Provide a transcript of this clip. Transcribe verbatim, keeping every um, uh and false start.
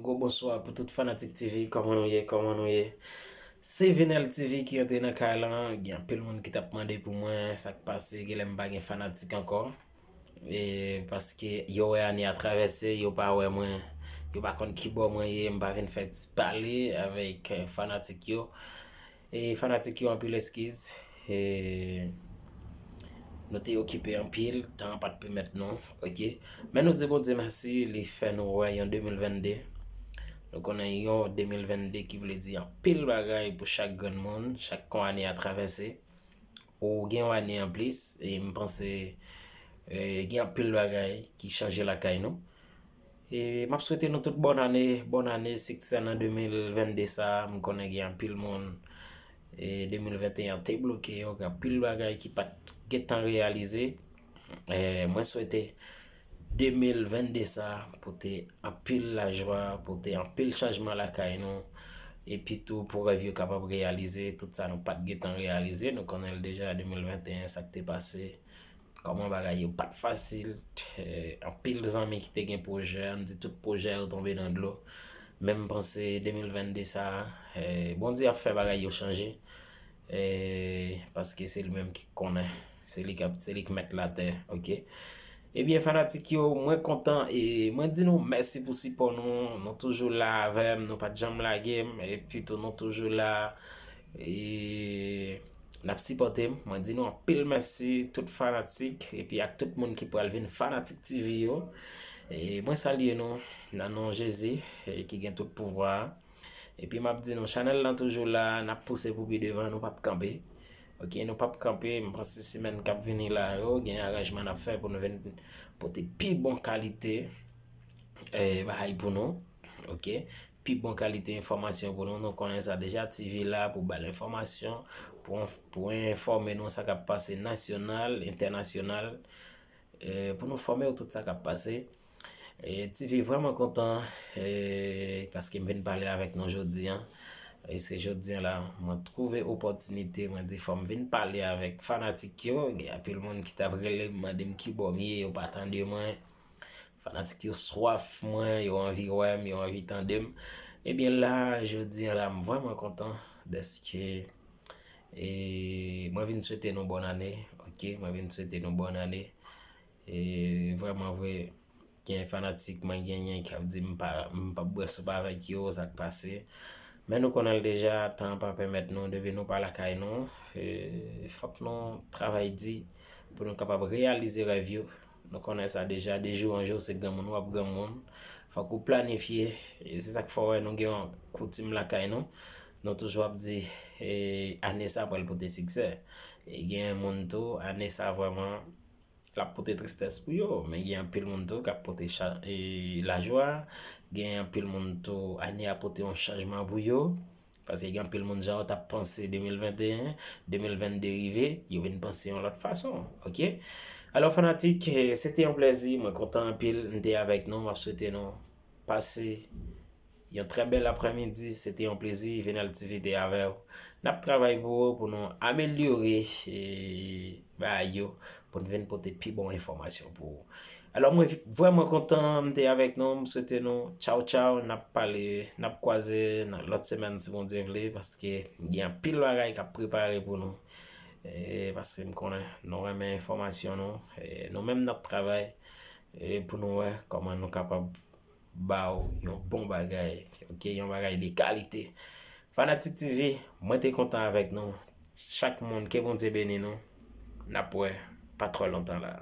Gwo bonswa pou tout fanatik T V, kòman nou ye, kòman nou ye? Se Venel T V ki antre nan kay lan, gen anpil moun ki t ap mande pou mwen, sa k pase, genlè m pa gen fanatik ankò. E, paske yo wè ane a travèse, yo pa wè mwen, yo pa konn kibò mwen ye, m pa vin fè ti pale avèk, eh, fanatik yo. E fanatik yo anpil eskiz. E nou te okipe anpil, tan an pa t pèmèt nou, oke. Men nou di Bondye mèsi, li fè nou wè yon de mil vennde. Nou konnen yon de mil vennde ki vle di anpil bagay pou chak grenn moun, chak kon ane a travèse. Ou gen yon ane anplis, e m panse, e, gen anpil bagay ki chanje lakay nou. E m ap swete nou tout bòn ane, bòn ane, siksè nan de mil vennde sa a. M konnen gen anpil moun, e, de mil venteyen te bloke yo, gen anpil bagay ki pa t gentan reyalize. E, mwen swete de mil vennde sa a pote anpil lajwa, pote anpil chanjman lakay nou, epi tou pou rèv yo kapab reyalize, tout sa nou pa t gentan reyalize. Nou konnen l deja, de mil venteyen, sa k te pase, kòman bagay yo pa t fasil, eh, anpil zanmi ki te gen pwojè, ann di tout pwojè yo tonbe nan dlo. Men m panse de mil vennde sa a, eh, Bondye ap fè bagay yo chanje, eh, paske se li menm ki konnen, se li k ap, se li k mèt latè, oke? Ebyen, fanatik yo, mwen kontan e mwen di nou mèsi pou sipò nou, nou toujou la avè m, nou pa t janm lage m, epi tou nou toujou la, e n ap sipòte m. Mwen di nou anpil mèsi, tout fanatik, epi ak tout moun ki pral vin fanatik T V yo. E mwen salye nou nan non Jezi, e ki gen tout pouvwa a. Epi m ap di nou, chanèl lan toujou la, n ap pouse pou pi devan, nou p ap kanpe. Oke, nou p ap kanpe, m panse semèn k ap vini la yo, gen aranjman n ap fè pou nou vin pote pi bon kalite, eh, bagay pou nou. Oke, pi bon kalite enfòmasyon pou nou. Nou konnen sa deja, T V la pou ba l enfòmasyon, pou, pou enfòme nou sa k ap pase nasyonal, entènasyonal, eh, pou nou fòme w tout sa k ap pase. E T V vrèman kontan, eh, paske m vin pale avèk nou jodi a. E se jodi a la, mwen twouve opòtinite, mwen di fò m vin pale avèk fanatik yo. Gen anpil moun ki t ap rele m, mande m kibò m ye, yo pa tande mwen. Fanatik yo swaf mwen, yo anvi wè m, yo anvi tande m. Ebyen la, jodi a la, m vrèman kontan dèske, e, mwen vin swete nou bòn ane, oke? Mwen vin swete nou bòn ane. E vrèman vre, gen fanatik mwen genyen k ap di m pa, m p ap bwè soup avèk yo, sa k pase. Men nou konnen l deja, tan an pa pèmèt nou, depi nou pa lakay nou, e, fòk nou travay di pou nou kapab reyalize rèv yo. Nou konnen sa deja, de jou an jou, se granmoun w ap granmoun. Fòk ou planifye, e se sa k fè w wè nou gen yon koutim lakay nou. Nou toujou ap di, e, ane sa pral pote siksè. E gen moun tou, ane sa vrèman, l ap pote tristès pou yo, men gen anpil moun tou k ap pote cha-, e, lajwa. Gen anpil moun tou, ane a pote yon chanjman pou yo. Paske gen anpil moun, jan yo t ap panse de mil venteyen, de mil vennde rive, yo vin panse yon lòt fason, oke? Alò, fanatik, e, se te yon plèzi, mwen kontan anpil, m te avèk nou, m ap swete nou pase yon trè bèl aprèmidi, se te yon plezi, Venel T V te avè w. N ap travay pou ou, pou nou amelyore, e, bagay yo, pou n vin pote pi bon enfòmasyon pou ou. Alò, mwen vi-, vrèman kontan, m te avèk nou, m swete nou tchaw tchaw, n ap pale, n ap kwaze nan lòt semèn si Bondye vle, paske gen anpil bagay k ap prepare pou nou. E, paske m konnen nou renmen enfòmasyon nou, e, nou menm n ap travay, e, pou nou wè kòman nou kapab ba w yon bon bagay, oke, yon bagay de kalite. Fanatik T V, mwen te kontan avèk nou. Chak moun, ke Bondye beni nou. N ap wè pa twò lontan la.